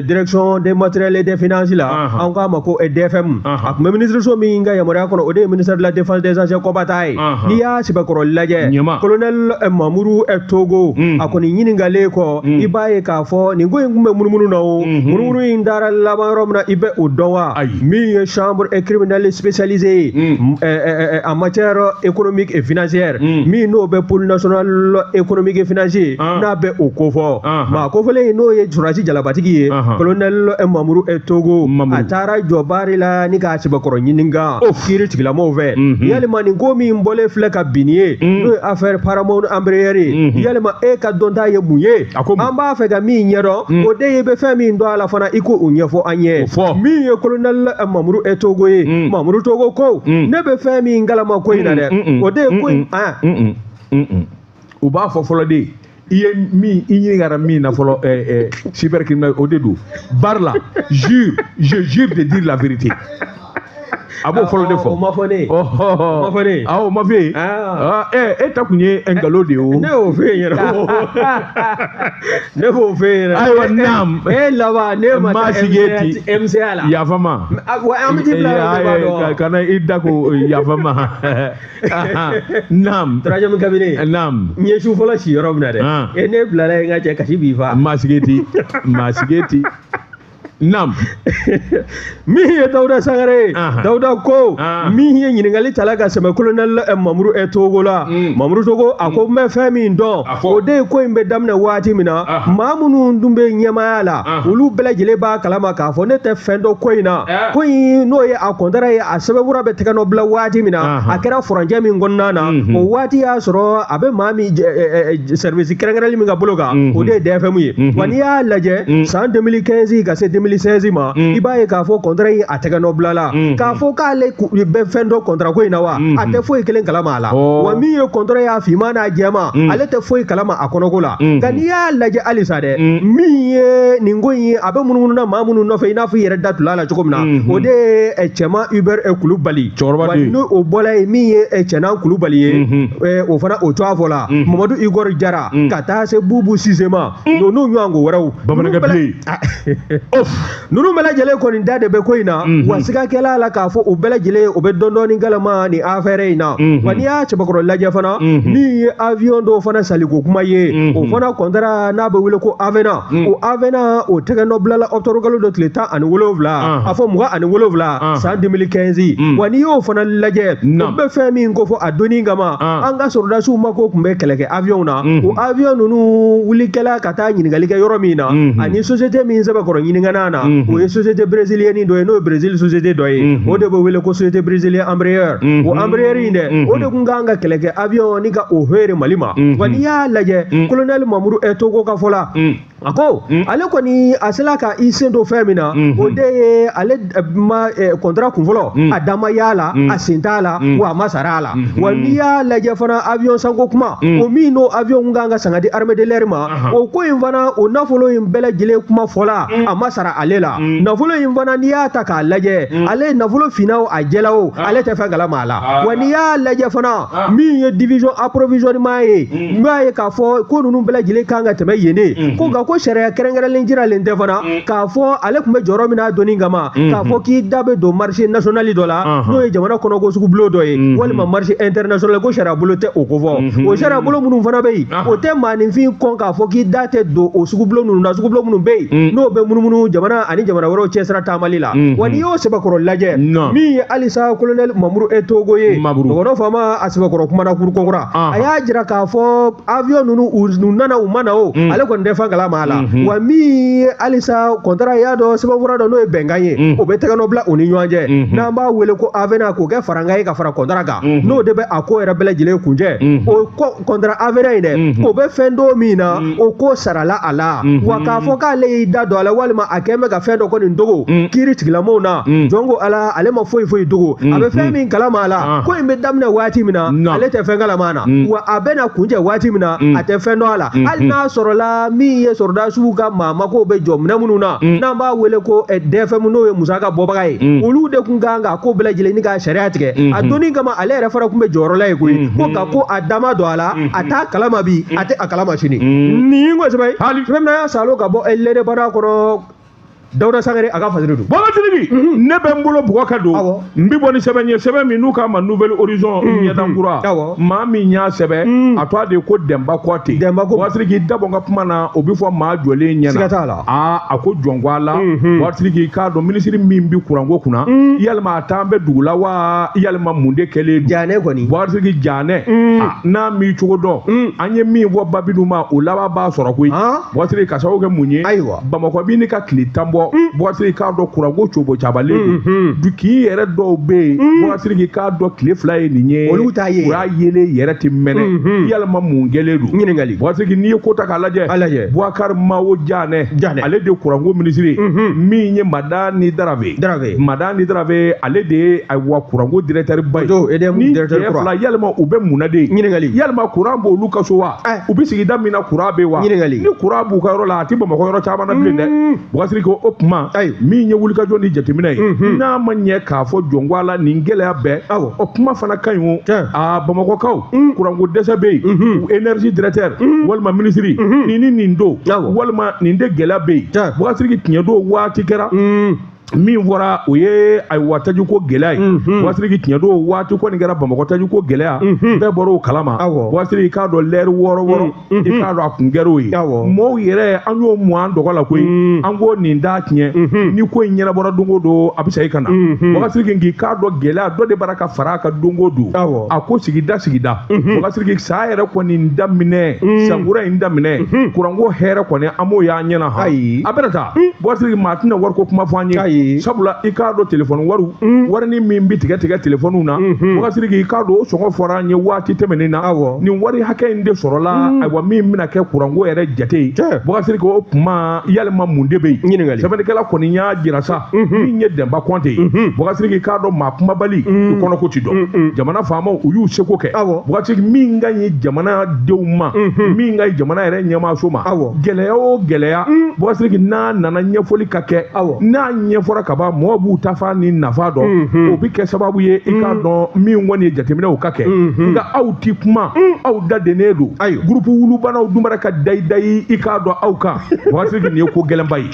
direction des matériels et des finances la an k'a ma ko DFM a tun bɛ ministre so min ka yamaruya kɔnɔ o de ye ministère de la défense des anciens combattants ye n'i y'a sɛbɛkɔrɔ lajɛ colonel Mamuru Togo a kɔni ɲininkalen kɔ i b'a ye k'a fɔ nin ko in tun bɛ munumunu na o munumunu in taara laban yɔrɔ min na i bɛ o dɔn wa min ye chambre criminelle spécialisée ye en matière économique et financière min n'o bɛ pôle national économique et financier n'a bɛ o kofɔ maa kofɔlen in n'o ye sɔrɔdasi jalabatigi ye colonel Mamuru Togo a taara jɔ baari la ni k'a sɛbɛkɔrɔ ɲininka kiiri tigilamɔgɔw fɛ yalima nin ko min bɔlen filɛ ka bin ye n'o ye affaire Paramount Embraer ye yalima e ka dɔnta ye mun ye an b'a fɛ ka min ɲɛdɔn o de ye bɛ fɛn min dɔn a la fana i ko o ɲɛfɔ an ye min ye colonel Mamuru Togo ye Mamuru Togo ko ne bɛ fɛn min kalama ko in na dɛ o de ye ko in u b'a fɔ fɔlɔ de i ye min i ɲininkara min na fɔlɔ cybercriminel o de don bari la jure je jure de dire la vérité a b'o fɔlɔ de fɔ o ma fɔ ne ye o ma fɔ ne ye o ma f'e ye e ta kun ye nkalon de ye o ne y'o f'e ɲɛna ne b'o f'e ɲɛna ayiwa naam e laban ne ma taa MCA la yafa ma wa an bɛ t'i bila yɔrɔ bɛɛ b'a dɔn kana i da ko yafa ma naam troisième cabinet naam n ye su fɔlɔ si yɔrɔ min na dɛ e ne bilala yen n ka cɛ kasi b'i fa maa sigi ti maa sigi ti. Naam. Min ye Dawuda Sangare ye, Dawuda ko min ye ɲininkali tala ka sɛmɛ colonel Mamuru Togo la. Mamuru Togo a ko n bɛ fɛn min dɔn, o de ye ko in bɛ daminɛ waati min na, maa minnu dun bɛ ɲɛmaaya la, olu bɛɛ lajɛlen b'a kalama k'a fɔ ne tɛ fɛn dɔn ko in na. Ko in n'o ye a kɔntara ye, a sɛbɛnfura bɛ tɛgɛ nɔ bila waati min na, a kɛra furancɛ min kɔnɔna na, o waati y'a sɔrɔ a bɛ maa min service kɛrɛnkɛrɛnli min ka bolo kan, o de ye DFM ye. Wa n'i y'a lajɛ san 2015 ka se 2016 ma, i b'a ye k'a fɔ kɔntara in a tɛgɛ nɔ bila la, k'a fɔ k'ale bɛ fɛn dɔn kɔntara ko in na wa, a tɛ foyi kelen kalama a la. Wa min ye kɔntara y'a finman n'a jɛman, ale tɛ foyi kalama a kɔnɔko la. Nka n'i y'a lajɛ halisa dɛ, min ye nin ko in ye, a bɛ munumunu na maa minnu nɔfɛ, i n'a fɔ i yɛrɛ da tula la cogo min na, o de ye Cɛman Hubert Kulubali. Cɛkɔrɔba den. N'o o bɔla yen, min ye Cɛnan Kulubali ye, o fana o tɔgɔ fɔ la, Mamadu Igor Jara, ka taa se Bubu Sise ma, n'u ɲɔgɔn wɛrɛw. Bamanankɛ bilen. Ninnu bɛɛ lajɛlen kɔni da de bɛ ko in na, wa siga kɛla la k'a fɔ u bɛɛ lajɛlen o bɛ dɔɔnin kalama nin affaire in na. Wa n'i y'a cɛbakɔrɔ lajɛ fana, min ye avion dɔw fana saliko kuma ye, o fana kɔntara n'a bɛ wele ko Avena, o Avena o tɛgɛ nɔ bilala octobre kalo dɔ tile 17, a fɔ 27 san 2015. Wa n'i y'o fana lajɛ, o bɛ fɛn min ko fɔ a donni kama, an ka sɔrɔdasiw mako tun bɛ kɛlɛkɛ avion na, o avion ninnu wulikɛla ka taa ɲininkali kɛ yɔrɔ min na, ani société min sɛbɛkɔrɔ ɲininkana na, o ye société brésilienne dɔ ye, n'o ye Brésil société dɔ ye, o de bɛ wele ko société brésilienne Embraer. O Embraer in dɛ, o de tun kan ka kɛlɛkɛ avion ni ka o feere Mali ma. Wa n'i y'a lajɛ, colonel Mamuru Togo ka fɔ la, a ko ale kɔni a sela ka i sen don fɛn min na, o de ye ale ma kɔntara kunfɔlɔ, a da ma y'a la, a sen t'a la, wa a ma sara a la. Wa n'i y'a lajɛ fana, avion sanko kuma, o min n'o avion kan ka san ka di armée de l'air ma, o ko in fana, o nafolo in bɛɛ lajɛlen kuma fɔla, a ma sara ale la. Nafolo in fana n'i y'a ta k'a lajɛ, ale nafolo finna o a jɛla o, ale tɛ fɛn kalama a la. Wa n'i y'a lajɛ fana, min ye division approvisionnement ye, n b'a ye k'a fɔ ko ninnu bɛɛ lajɛlen kan ka tɛmɛ yen de, ko nka ko sariya kɛrɛnkɛrɛnlen jiralen tɛ fana k'a fɔ ale tun bɛ jɔyɔrɔ min na donni kama, k'a fɔ k'i da bɛ don marché national dɔ la, n'o ye jamana kɔnɔko sugubulon dɔ ye, walima marché international, ko sariya bolo tɛ o ko fɔ. O sariya bolo minnu fana bɛ yen, o tɛ maaninfin kɔn k'a fɔ k'i da tɛ don o sugubulon ninnu na, sugubulon minnu bɛ yen n'o bɛ munumunu jamana ani jamana wɛrɛw cɛsira taamali la. Wa n'i y'o sɛbɛkɔrɔ lajɛ, min ye halisa colonel Mamuru Togo ye, dɔgɔnɔ faama a sɛbɛkɔrɔ kumana kurukokura, a y'a jira k'a fɔ avion ninnu u nana u ma na o, ale kɔni tɛ fɛn kalama a la. Wa min ye halisa kɔntara y'a dɔn sɛbɛnfura dɔ n'o ye bɛnkan ye, o bɛ tɛgɛ nɔ bila u ni ɲɔgɔn cɛ, n'an b'a wele ko Avena, k'o kɛ farankan ye ka fara kɔntara kan, n'o de bɛ a ko yɛrɛ bɛɛ lajɛlen kuncɛ. O kɔntara Avena in dɛ, o bɛ fɛn dɔ min na, o ko sarala a la. Wa k'a fɔ k'ale y'i da don a la, walima a kɛn bɛ ka fɛn dɔ kɔni dogo kiiri tigilamɔgɔw na, jɔn ko Ala, ale ma foyi foyi dogo, a bɛ fɛn min kalama a la, ko in bɛ daminɛ waati min na, ale tɛ fɛn kalama a na, wa a bɛna kuncɛ waati min na, a tɛ fɛn dɔn a la. Hali n'a sɔrɔla min ye sɔrɔdasiw ka maa mako bɛ jɔ minɛn minnu na, n'an b'a wele ko DFM, n'o ye musaka bɔbaga ye, olu de tun kan ka ko bɛɛ lajɛlen ni ka sariya tigɛ a donni kama, ale yɛrɛ fana tun bɛ jɔyɔrɔ la yen koyi, ko nka ko a da ma don a la, a t'a kalama bi, a tɛ a kalama sini. Nin ko sɛbɛn sɛbɛn min na y'a salo ka bɔ l'Indépendant kɔnɔ, Dawuda Sangare a ka fasiri don. Baba Sidiki, ne bɛ n bolo bugɔ ka don, n bɛ bɔ ni sɛbɛn ye, sɛbɛn min n'u k'a ma Nouvel Horizon ɲɛdankura, maa min y'a sɛbɛn a tɔgɔ de ye ko Dɛnba Kɔte. Dɛnba ko Baba Sidiki dabɔ n ka kuma na, o bɛ fɔ maa jɔlen ɲɛna. Siga t'a la. Aa, a ko jɔn ko a la. Baba Sidiki k'a dɔn minisiri min bɛ kuranko kunna, yalima a t'an bɛ dugu la wa, yalima mun de kɛlen don? Janɛ kɔni. Baba Sidiki janɛ, n'a m'i cogo dɔn, an ye min fɔ Babidu ma, o laban b'a sɔrɔ koyi. Baba Sidiki ka sababu kɛ mun ye? Ayiwa. Bamakɔ b'i ni ka tile 10 bɔ. Baba Sidiki k'a dɔn kuranko cobo cabalen don, kin yɛrɛ dɔw bɛ yen, Baba Sidiki k'a dɔn tile 2 ye nin ye, olu t'a ye, o y'a yelen yɛrɛ tɛ mɛnɛ, yalima mun kɛlen don? Ɲininkali. Baba Sidiki n'i ye ko ta k'a lajɛ, Boubacar Mao Janɛ, ale de ye kuranko minisiri, min ye Madani Darave, Madani Darave, ale de ye ayiwa kuranko directeur ba ye. Ni cɛ fila, yalima u bɛ mun na de? Ɲininkali. Yalima kuran b'olu ka so wa? U bɛ sigida min na kuran bɛ wa? Ɲininkali. Ni kuran b'u ka yɔrɔ la, a tɛ Bamakɔ yɔrɔ caman na bilen dɛ. Baba Sidiki o kuma min ye wulikajɔ ni jateminɛ ye, n'a ma ɲɛ k'a fɔ jɔnko a la nin gɛlɛya bɛɛ, o kuma fana ka ɲi o. Aa, Bamakɔkaw kuranko dɛsɛ bɛ yen, énergie directeur walima minisiri nin ni nin don, walima nin de gɛlɛya bɛ yen. Baba Sidiki tiɲɛ don waati kɛra. Min fɔra o ye ayiwa tajiko gɛlɛya ye. Bubakari Sidiki, tiɲɛ don, waati kɔni kɛra Bamakɔ tajiko gɛlɛya, bɛɛ bɔra o kalama. Bubakari Sidiki, i k'a dɔn lɛri 6 6, i k'a dɔn a kun kɛra o ye. Mɔɔw yɛrɛ, an y'o mɔ an dɔgɔ la koyi, an ko nin t'a tiɲɛ. Ni ko in ɲɛnabɔra don o don, a bɛ segin ka na. Bubakari Sidiki, k'i k'a dɔn gɛlɛya dɔ de b'ara ka fara a kan don o don. A ko sigida sigida, Bubakari Sidiki, san yɛrɛ kɔni daminɛ, sankura in daminɛ, kuranko hɛrɛ kɔni, an m'o y'an ɲɛna han. A bɛna taa, Bubakari Sidiki, maa tɛna wariko kuma fɔ an ye, sabula i k'a dɔn telefɔni wariw, warini min bɛ tigɛ tigɛ telefɔniw na, Bubakari Sidiki, i k'a dɔn o sɔngɔ fɔra an ye waati tɛmɛnen na. Nin wari hakɛ in de sɔrɔla, ayiwa, min bɛna kɛ kuranko yɛrɛ jate ye. Bubakari Sidiki, o kuma yalima mun de bɛ yen? Sɛbɛnnikɛla kɔni y'a jira sa, min ye Dɛnba Kɔnte ye, Bubakari Sidiki, i k'a dɔn maa kumabali, i kɔnɔko ti dɔn. Jamana faamaw, u y'u seko kɛ. Bubakari Sidiki, min ka ɲi jamanadenw ma, min ka ɲi jamana yɛrɛ ɲɛmaaso ma, gɛlɛya o gɛlɛya, Bubakari Sidiki, n'a nana ɲɛfɔli ka kɛ, n'a ɲɛfɔra ka ban, mɔgɔw b'u ta fan ni nafa dɔn, o bɛ kɛ sababu ye, i k'a dɔn min kɔni ye jateminɛw ka kɛ. Nka aw ti kuma, aw da dennen don. Groupe wulubanaw dun bara ka dayi dayi, i k'a dɔn aw kan. Bubakari Sidiki, nin ye ko gɛlɛnba ye.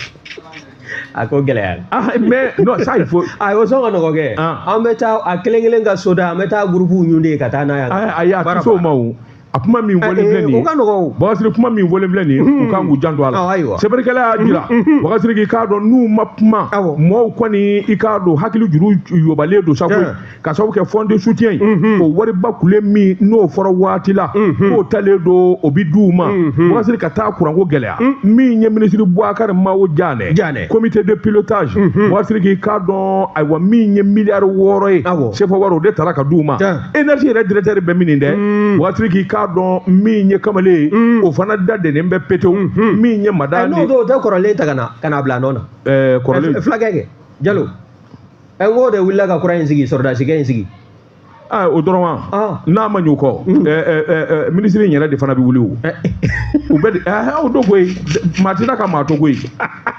A ko gɛlɛya. Ah, mais non, ça il faut. Ah, o sɔn ka nɔgɔ kɛ. An bɛ taa a kelen kelen ka soda, an bɛ taa groupe ɲun ka taa n'a ye. Ayi, a tɛ s'o ma o. A kuma min fɔlen filɛ nin ye, o ka nɔgɔ o. Bubakari Sidiki, kuma min fɔlen filɛ nin ye, u kan k'u janto a la. Sɛbɛnnikɛla y'a jira, Bubakari Sidiki, i k'a dɔn n'u ma kuma, mɔɔw kɔni, i k'a dɔn hakili juru yobalen don sa koyi, ka sababu kɛ fonds de soutien ye, o wariba kule min n'o fɔra waati la k'o talen don, o bɛ d'u ma. Bubakari Sidiki, ka taa kuranko gɛlɛya, min ye minisiri Boubacar Mao Diané, comité de pilotage, Bubakari Sidiki, i k'a dɔn ayiwa min ye miliyari 6 ye CFA wari, o de taara ka d'u ma. Énergie yɛrɛ directeur bɛ min dɛ, Bubakari Sidiki, i k'a dɔn min ye kamalen ye, o fana da dennen bɛ petewu. Min ye Madani, n'o t'o tɛ kɔrɔlen ta ka na bila a nɔ na. Kɔrɔlen. Fulakɛ kɛ Jalo, n k'o de wulila ka kura in sigi, sɔrɔdasikɛ in sigi. Aa, o dɔrɔn wa? N'a ma ɲɛ o kɔ, minisiri in yɛrɛ de fana bɛ wuli o. U bɛ o don koyi, maa tɛ ka maa to koyi,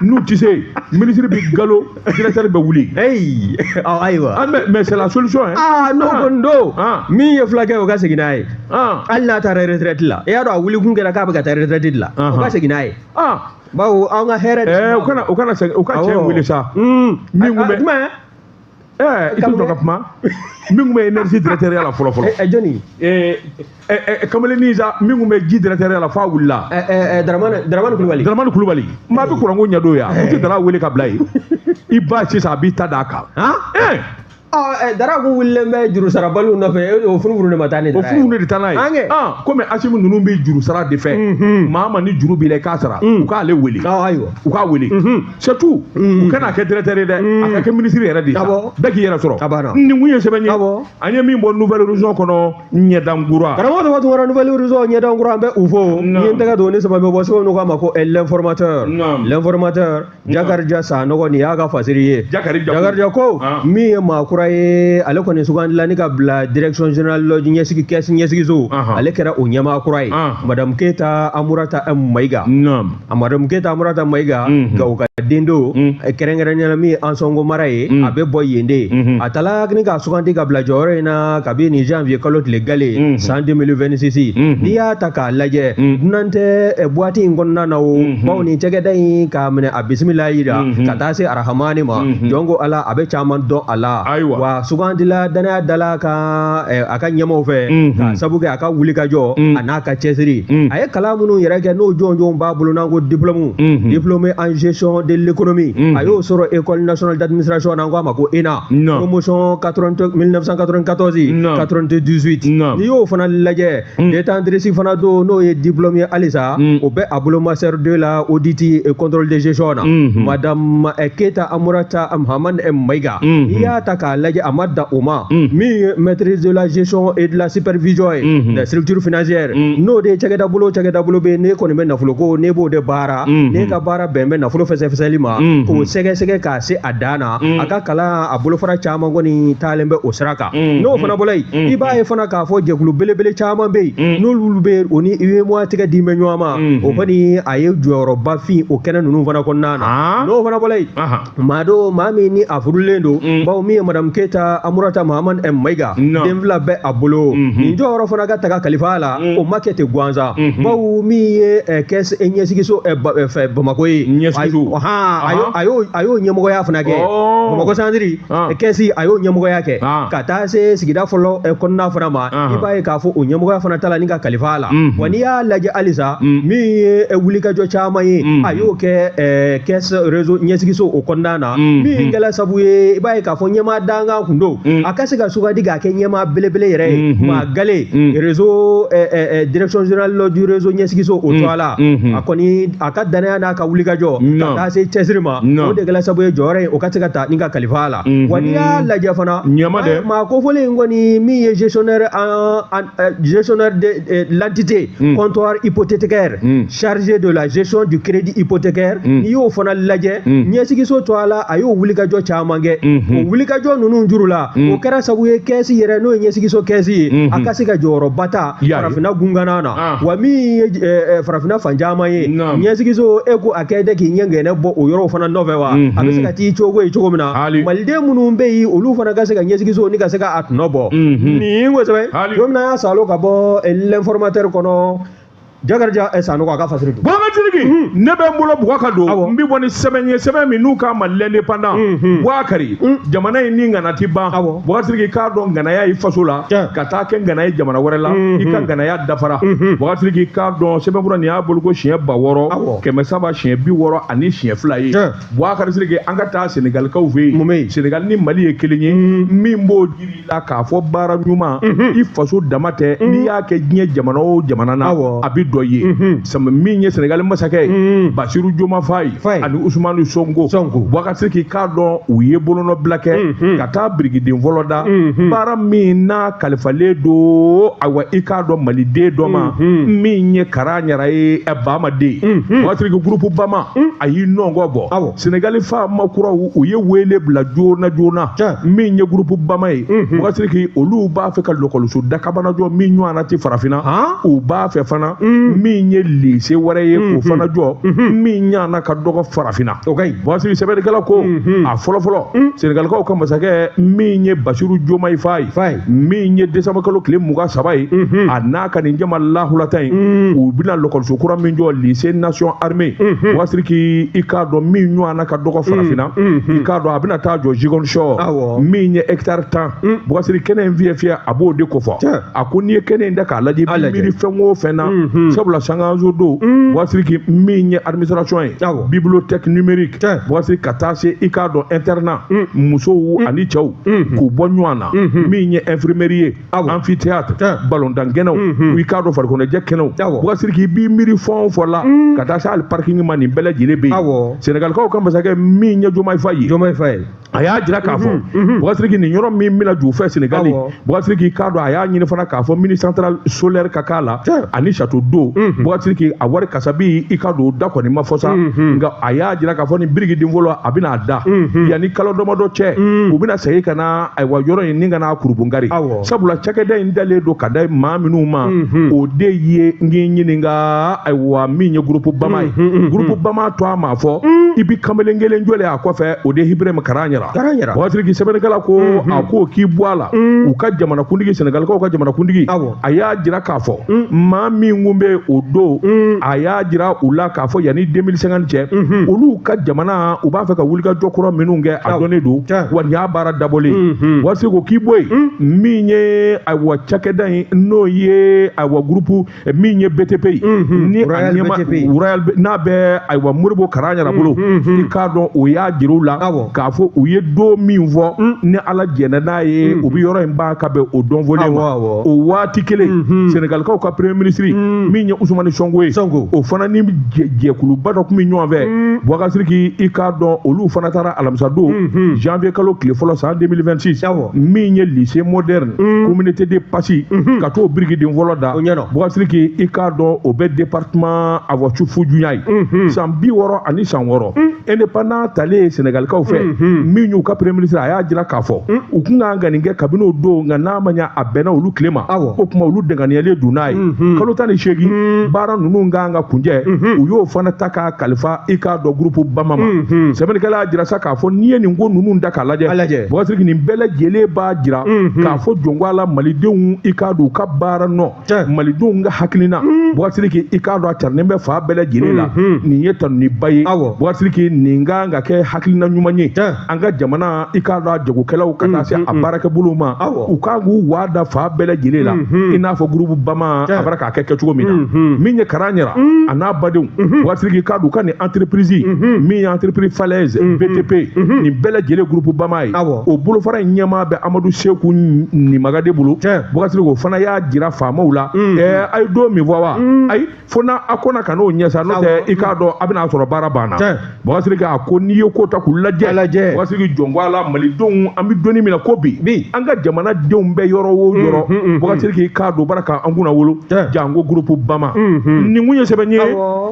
n'u tɛ se, minisiri bɛ galo, directeur bɛ wuli. Ayiwa. Ah, mais c'est la solution hein. Ah, n'o kɔni don, min ye fulakɛ ye, o ka segin n'a ye. Hali n'a taara retraite la, i y'a dɔn a wuli kun kɛra k'a bɛ ka taa retraite de la, o ka segin n'a ye. Bawo an ka hɛrɛ. O kana segin, o ka cɛ wele sa. Min kun bɛ. Jumɛn? I t'o dɔn ka kuma, min kun bɛ énergie directeur la fɔlɔ fɔlɔ. Jɔnni? Kamalennin sa, min kun bɛ ji directeur la f'a wulila. Daramani Kulubali. Daramani Kulubali. Maa bɛ kuranko ɲɛdɔn yan, u tɛ Dara wele ka bila yen. I ba sisan, a b'i ta d'a kan. Dara kun wulilen bɛ juru sarabaliw nɔfɛ, o funufunu de ma taa ni Dara ye. O funufunu de taa n'a ye. Komi Asimi ninnu bɛ juru sara de fɛ, maa ma ni juru b'i la i k'a sara, u k'ale wele. Ayiwa. U k'a wele. C'est tout. U kana kɛ directeur ye dɛ, a ka kɛ ministre yɛrɛ de ye. Bɛɛ k'i yɛrɛ sɔrɔ. A banna. Nin kun ye sɛbɛn ye. An ye min bɔ Nouvelle Horizon kɔnɔ, ɲɛdankura. Karamɔgɔ tɔgɔ Tunkara, Nouvelle Horizon ɲɛdankura, an bɛ u fo. Ni ye n tɛgɛ don ni saba bɛ bɔ sɛbɛn min k'a ma ko L'informateur. L'informateur, Jakarija Sanɔgɔ, nin y'a ka fasiri ye. Jakarija ko min ye maa kura ye, ale kɔni sugandila ni ka bila direction générale ɲɛsigi kɛsi ɲɛsigiso, ale kɛra o ɲɛmaa kura ye, madame Keyita Amurata Mayiga. Madame Keyita Amurata Mayiga, Gawo ka den don, kɛrɛnkɛrɛnnenya la min ye Ansɔngo mara ye, a bɛ bɔ yen de. A taala ni k'a sugandi ka bila jɔyɔrɔ in na kabi nin janvier kalo tile gale san 2026. N'i y'a ta k'a lajɛ, dunan tɛ boîte in kɔnɔna na o, bawo nin cakɛda in k'a minɛ a bisimila yira ka taa se arahamani ma, jɔn ko Ala, a bɛ caman dɔn a la. Wa sugandila danaya dala ka a ka ɲɛmaw fɛ, ka sabu kɛ a ka wuli ka jɔ a n'a ka cɛsiri. A ye kalan minnu yɛrɛ kɛ, n'o jɔnjɔnw b'a bolo, n'an ko diplôme, diplômé en gestion de l'économie, a y'o sɔrɔ École nationale d'administration, n'an ko a ma ko ENA, promotion 1994 98. N'i y'o fana lajɛ, détentrice fana don, n'o ye diplôme ye halisa, o bɛ a bolo master 2 la, audit et contrôle de gestion na, madame Keyita Amurata Muhamad Mayiga. N'i y'a ta k'a lajɛ, a ma dan o ma, min ye maîtrise de la gestion et de la supervision ye des structures financières, n'o de ye cakɛda bolo, cakɛda bolo bɛ ne kɔni bɛ nafolo ko, ne b'o de baara, ne ka baara bɛn bɛ nafolo fɛsɛfɛsɛli ma, k'o sɛgɛsɛgɛ k'a se a dan na. A ka kalan a bolofara caman kɔni taalen bɛ o sira kan. N'o fana bɔra yen, i b'a ye fana k'a fɔ jɛkulu belebele caman bɛ yen, n'olu bɛ o ni UEMOA tɛgɛ di bɛ ɲɔgɔn ma, o kɔni a ye jɔyɔrɔba fin o kɛnɛ ninnu fana kɔnɔna na. N'o fana bɔra yen, maa dɔ, maa min ni a furulen don, bawo min ye madame Madame Keita Amurata Mahaman M Maïga den fila bɛ a bolo nin jɔyɔrɔ fana ka taga kalifa la o ma kɛ ten gansan bawo min ye caisse ɲɛsigiso fɛ Bamakɔ ye a y'o ɲɛmɔgɔya fana kɛ Bamakɔ centre caisse a y'o ɲɛmɔgɔya kɛ ka taa se sigida fɔlɔ kɔnɔna fana ma i b'a ye k'a fɔ o ɲɛmɔgɔya fana ta la ni ka kalifa la wa n'i y'a lajɛ halisa min ye wulikajɔ caman ye a y'o kɛ caisse réseau ɲɛsigiso o kɔnɔna na min kɛla sabu ye i b'a ye k'a fɔ ɲɛmaa dankan kun don a ka se ka sugandi k'a kɛ ɲɛmaa belebele yɛrɛ ye maa gale réseau direction générale du réseau ɲɛsigiso o tɔgɔ la a kɔni a ka danaya n'a ka wulikajɔ ka taa se cɛsiri ma o de kɛla sabu ye jɔyɔrɔ in o ka se ka ta ni ka kalifa la wa n'i y'a lajɛ fana maa kofɔlen in kɔni min ye gestionnaire gestionnaire de l'entité comptoir hypothécaire chargé de la gestion du crédit hypothécaire n'i y'o fana lajɛ ɲɛsigiso tɔgɔ la a y'o wulikajɔ caman kɛ o wulikajɔ ninnu juru la o kɛra sabu ye kɛsi yɛrɛ n'o ye ɲɛsigiso kɛsi ye a ka se ka jɔyɔrɔba ta farafinna gungana na wa min ye farafinna fan caman ye ɲɛsigiso e ko a kɛ dɛ k'i ɲɛ gɛnɛ bɔ o yɔrɔw fana nɔfɛ wa a bɛ se ka t'i cogo ye cogo min na maliden minnu bɛ yen olu fana ka se ka ɲɛsigiso ni ka se ka a tɔnɔ bɔ nin kosɛbɛ don min na y'a salo ka bɔ l'informateur kɔnɔ Jakarija Sanogo a ka fasiri don. Bɔnka Sidiki ne bɛ n bolo bugɔ ka don n bɛ bɔ ni sɛbɛn ye sɛbɛn min n'u k'a ma l'indépendant Bouakari jamana in ni ŋana ti ban Bouakari Sidiki k'a dɔn ŋanaya i faso la ka taa kɛ ŋana ye jamana wɛrɛ la i ka ŋanaya dafara Bouakari Sidiki k'a dɔn sɛbɛnfura nin y'a bolo ko siɲɛ 6360 siɲɛ 62 ye Bouakari Sidiki an ka taa Senegalikaw fɛ yen Senegal ni Mali ye kelen ye min b'o jiri la k'a fɔ baara ɲuman i faso dama tɛ n'i y'a kɛ diɲɛ jamana o jamana na a bɛ dɔ ye min ye Senegal masakɛ ye Bassirou Diomaye Faye ani Ousmane Sonko Bouakari Sidiki k'a dɔn u ye bolonɔbila kɛ ka taa birikiden fɔlɔ da baara min n'a kalifalen don ayiwa i k'a dɔn maliden dɔ ma min ye Kara Ɲara ye Bamaden Bouakari Sidiki groupe Bama a y'i nɔngɔ bɔ Senegal faama kuraw u ye wele bila joona joona min ye groupe Bama ye Bouakari Sidiki olu b'a fɛ ka lɔkɔliso dakabana jɔ min ɲɔgɔnna tɛ farafinna u b'a fɛ fana min ye lycée wɛrɛ ye k'o fana jɔ min ɲana ka dɔgɔ farafinna Bouakari Sidiki sɛbɛnnikɛla ko a fɔlɔfɔlɔ Senegalikaw ka masakɛ min ye Bassirou Diomaye Faye min ye décembre kalo tile 23 ye a n'a ka nin jama lahulata in u bɛna lɔkɔliso kura min jɔ lycée nation armée Bouakari Sidiki i k'a dɔn min ɲɔgɔnna ka dɔgɔ farafinna i k'a dɔn a bɛna taa jɔ Ziguinchor min ye hectare 10 Bouakari Sidiki kɛnɛ in fiyɛ fiyɛ a b'o de kofɔ a ko n'i ye kɛnɛ in da k'a lajɛ i bɛ miiri fɛn o fɛn na sabula sankanso don Bouakari Sidiki min ye administration ye bibliothèque numérique Bouakari Sidiki ka taa se i k'a dɔn internat musow ani cɛw k'u bɔ ɲɔgɔn na min ye infirmerie ye amphithéâtre ballontan kɛnɛw i k'a dɔn farikoloɲɛnajɛ kɛnɛw Bouakari Sidiki i b'i miiri fɛn o fɛn la ka taa se hali parking ma nin bɛɛ lajɛlen bɛ yen Senegalikaw ka masakɛ min ye Diomaye Faye a y'a jira k'a fɔ Bouakari Sidiki nin yɔrɔ min bɛna jɔ u fɛ Senegali Bouakari Sidiki k'a dɔn a y'a ɲini fana k'a fɔ mini centrale solaire ka k'a la ani château d'eau Bouakari Sidiki a wari kasabi i k'a dɔn o da kɔni ma fɔ sa nka a y'a jira k'a fɔ nin birikiden fɔlɔ a bɛna a da yanni kalo damadɔ cɛ u bɛna segin ka na ayiwa yɔrɔ in ni ka n'a kurubungari sabula cakɛda in dalen don ka da maa minnu ma o de ye n k'i ɲininka ayiwa min ye groupe Bama ye groupe Bama to a ma fɔ i bi kamalen kelen jɔlen a kɔfɛ o de ye Ibrahima Kara Ɲara Bouakari Sidiki sɛbɛnnikɛla ko a ko k'i bɔ a la u ka jamanakuntigi Senegalikaw ka jamanakuntigi a y'a jira k'a fɔ maa min kun bɛ o don a y'a jira u la k'a fɔ yanni 2050 cɛ olu ka jamana u b'a fɛ ka wulikajɔ kura minnu kɛ a dɔnnen don wa nin y'a baara dabɔlen ye Bouakari Sidiki ko k'i bɔ yen min ye ayiwa cakɛda in n'o ye ayiwa groupe min ye BTP ye ni a ɲɛma Royal n'a bɛ ayiwa Modibo Kara Ɲara bolo i k'a dɔn o y'a jira u la k'a fɔ u ye don min fɔ ni Ala jɛnna n'a ye u bɛ yɔrɔ in ban ka bɛn o don fɔlen ma o waati kelen Senegalikaw ka premier ministre min ye Ousmane Sonko ye o fana ni jɛkuluba dɔ tun bɛ ɲɔgɔn fɛ Bouakari Sidiki i k'a dɔn olu fana taara alamisa don janvier kalo tile fɔlɔ san 2026 min ye lycée moderne communauté de Passy ka t'o birikiden fɔlɔ da Bouakari Sidiki i k'a dɔn o bɛ département awa Foundiougne ye san 60 ani san 6 indépendant talen Senegalikaw fɛ min y'u ka premier ministre a y'a jira k'a fɔ u kun kan ka nin kɛ kabini o don nka n'a ma ɲɛ a bɛnna olu tile ma o tuma olu danganiyalen don n'a ye kalo 18 8 baara ninnu kan ka kuncɛ, u y'o fana ta k'a kalifa i k'a dɔn groupe Bama ma. Sɛbɛnnikɛla y'a jira sa k'a fɔ n'i ye nin ko ninnu da k'a lajɛ, Bubakari Sidiki, nin bɛɛ lajɛlen b'a jira k'a fɔ jɔnko a la malidenw i k'a dɔn u ka baara nɔ, malidenw ka hakilina, Bubakari Sidiki, i k'a dɔn a carilen bɛ fan bɛɛ lajɛlen la. Nin ye tanuniba ye, Bubakari Sidiki, nin kan ka kɛ hakilina ɲuman ye an ka jamana i k'a dɔn a jagokɛlaw ka taa se a baarakɛbolow ma. U kan k'u waa da fan bɛɛ lajɛlen la, i n'a fɔ groupe Bama a bɔra k'a kɛ kɛcogo min na. Min ye Kara Ɲara a n'a badenw, Bubakari Sidiki, k'a dɔn u ka nin entreprise min ye entreprise Falaise BTP, nin bɛɛ lajɛlen groupe Bama ye, o bolofara in ɲɛmaa bɛ Amadu Seku Nimagade bolo. Bubakari Sidiki, o fana y'a jira faamaw la, a ye don min fɔ wa, ayi, fo n'a a kɔnna ka n'o ɲɛ sa, n'o tɛ i k'a dɔn a bɛna sɔrɔ baara banna. Bubakari Sidiki, a ko n'i ye ko ta k'u lajɛ, Bubakari Sidiki, jɔnko a la malidenw, an bɛ donni min na ko bi, an ka jamanadenw bɛ yɔrɔ o yɔrɔ, Bubakari Sidiki, i k'a dɔn baara k'an kunna wolo janko groupe Bama. Nin kun ye sɛbɛn ye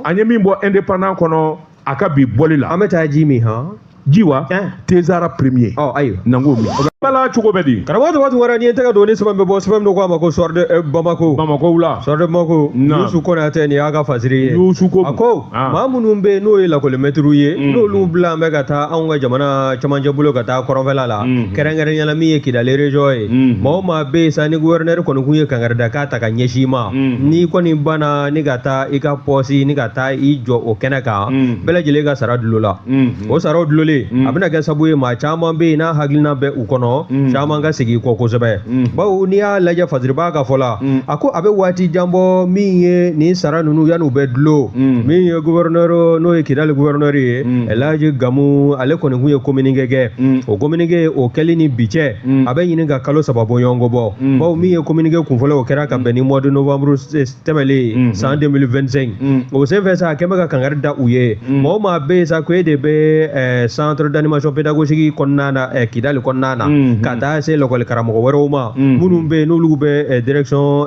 an ye min bɔ Indépendant kɔnɔ a ka bi bɔli la. An bɛ taa ji min han. Ji wa, Tezara premier. Ɔ ayiwa. Na k'o min bala cogo bɛ di. Karamɔgɔ Tɔgɔ Tunkara, n'i ye tɛgɛ don ni sɛbɛn bɛ bɔ, sɛbɛn min ko a ma ko Soir de Bamako. Bamako la. Soir de Bamako. Yusu Konatɛ, nin y'a ka fasiri ye. Yusu ko. A ko maa minnu bɛ yen n'o ye lakɔlimɛtiriw ye, n'olu bila bɛ ka taa anw ka jamana camancɛ bolo ka taa kɔrɔnfɛla la, kɛrɛnkɛrɛnnenya la min ye Kidali région ye, maa o maa bɛ yen sa ni gouverneur kɔni kun ye kankarida k'a ta ka ɲɛsin i ma, n'i kɔni banna ni ka taa i ka poste ni ka taa i jɔ o kɛnɛ kan, bɛɛ lajɛlen ka sara dulo la. O saraw dulolen, a bɛna kɛ sababu ye maa caman bɛ yen n'a hakilina bɛ u kɔnɔ, caman ka segin kɔ kosɛbɛ, bawo n'i y'a lajɛ fasiriba ka fɔ la, a ko a bɛ waati jan bɔ min ye nin sara ninnu yan'u bɛ dulo. Min ye gouverneur, n'o ye Kidali gouverneur ye, Elhaji Gamu, ale kɔni kun ye communiqué kɛ. O communiqué o kɛli ni bi cɛ, a bɛ ɲini ka kalo 3 bɔ ɲɔgɔn kɔ bɔ, bawo min ye communiqué kunfɔlɔ, o kɛra ka bɛn ni mois de novembre tɛmɛlen san 2025. O senfɛ sa, a kɛn bɛ ka kankari da u ye, maa o maa bɛ yen sa ko e de bɛ centre d'animation pédagogique kɔnɔna na Kidali kɔnɔna na, ka taa se lakɔli karamɔgɔ wɛrɛw ma minnu bɛ yen n'olu bɛ direction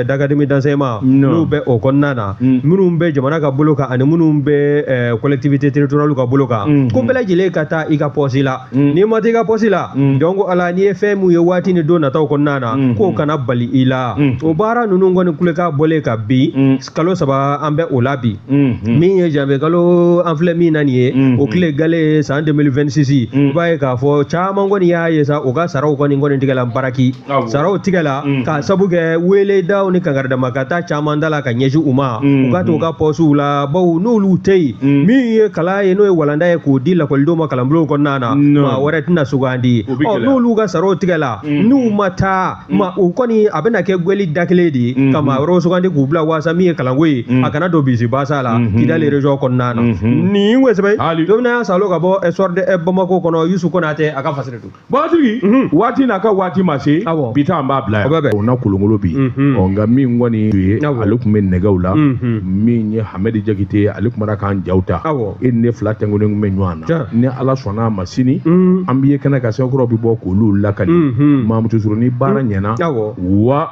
d'académie d'enseignement, n'u bɛ o kɔnɔna na, minnu bɛ jamana ka bolo kan ani minnu bɛ collectivité territoriale ka bolo kan, ko bɛɛ lajɛlen ka taa i ka poste la. N'i ma taa i ka poste la, donc ala n'i ye fɛn mun ye waati ni don nataw kɔnɔna na, k'o kana bali i la. O baara ninnu kɔni kulekan bɔlen ka bin kalo 3, an bɛ o la bi. Min ye janvier kalo an filɛ min na nin ye, o tile gale san 2026, i b'a ye k'a fɔ caman kɔni y'a ye sa u ka saraw kɔni tigɛla baraki, saraw tigɛla k'a sabu kɛ weledaw ni kankaridama ka taa caman da la ka ɲɛsin u ma, u ka to u ka pɔsiw la, bawo n'olu tɛ yen, min ye kalan ye n'o ye walanda ye k'o di lakɔlidenw ma kalanbulonw kɔnɔna na, maa wɛrɛ tɛna sugandi. Ɔ n'olu ka saraw tigɛla, n'u ma taa ma, u kɔni a bɛna kɛ gwɛli da kelen de ye ka maa wɛrɛw sugandi k'u bila waasa min ye kalanko ye a kana don bisi basa la Kidali région kɔnɔna na. Nin ko sɛbɛn don y'a salo ka bɔ Soir de Bamako kɔnɔ, Yusu Konatɛ a ka fasiri don. Bubakari, waati n'a ka waati ma se, bi ta an b'a bila yan, o na kolongolo bi. Ɔ nka min kɔni ye, ale tun bɛ nɛgɛw la, min ye Hamadi Jakite, ale tun bɔra k'an jaw ta, e ni ne fila tɛnkunnen tun bɛ ɲɔgɔn na. Ni Ala sɔnna a ma, sini an b'i ye kɛnɛ kan, sɛbɛnkɔrɔ bɛ bɔ k'olu lakali. Mamutu Suru, ni baara ɲɛna wa.